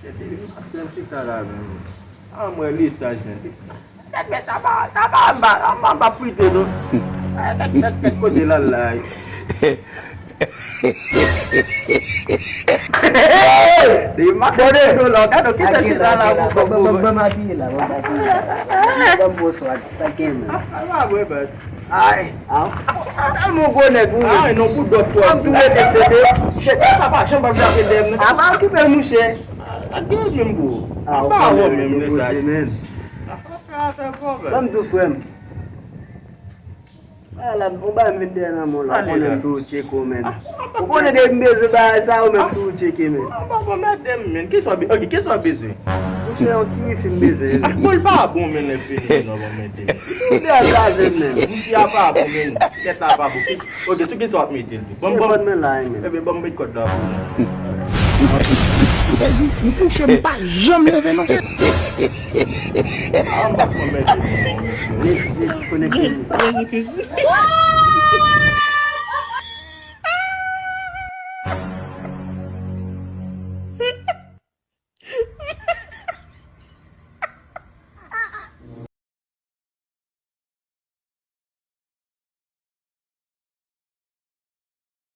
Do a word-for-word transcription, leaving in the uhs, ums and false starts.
Mwen chita la menm. Ah, mwen li saj menm. Tèt mèt sa pa, sa pa anba, anba, anba frite non. Tèt, tèt, tèt kote l al la. Li makonnen nou la, gade ki tèt chita la pou kòb. Ban m apiye la, ban m apiye la. Ban m bonswa, tanke m. Ay, aw. Tèlman gwo nèg ou ye. Ay, non, pou dòt twò. Kòm tou rete sede. Chèf, sa pa janm ap jape dèyè m, non. A pa okipe mouche. A gen menm gwo. A pa wè menm le sa. Ban m di w, frè m. Ala, bon, ba m vin dèyè nan mwen la, konnen m tou tcheke w, men. Ou konnen depi m bezwen bagay sa, ou menm tou tcheke, men. Bon, bon, mèt m, men. Kisa w be-, ok, kisa w bezwen? Monchè, yon ti wifi m bezwen. Bon, l pa bon, men, lè fini, non, bon, mèt m. Ou de al laje m, men. Wifi a pa bon, men. Kèt la pa bon. Kis-, ok, sou kisa w ap mete l tou? Bon, bon. Telefòn mwen la, men. Ebyen, ban m met kòd la pou ou. Sezi, m kouche, m pa janm leve, non. Ah, m pa konn mèt m, non. Li, li konekte m.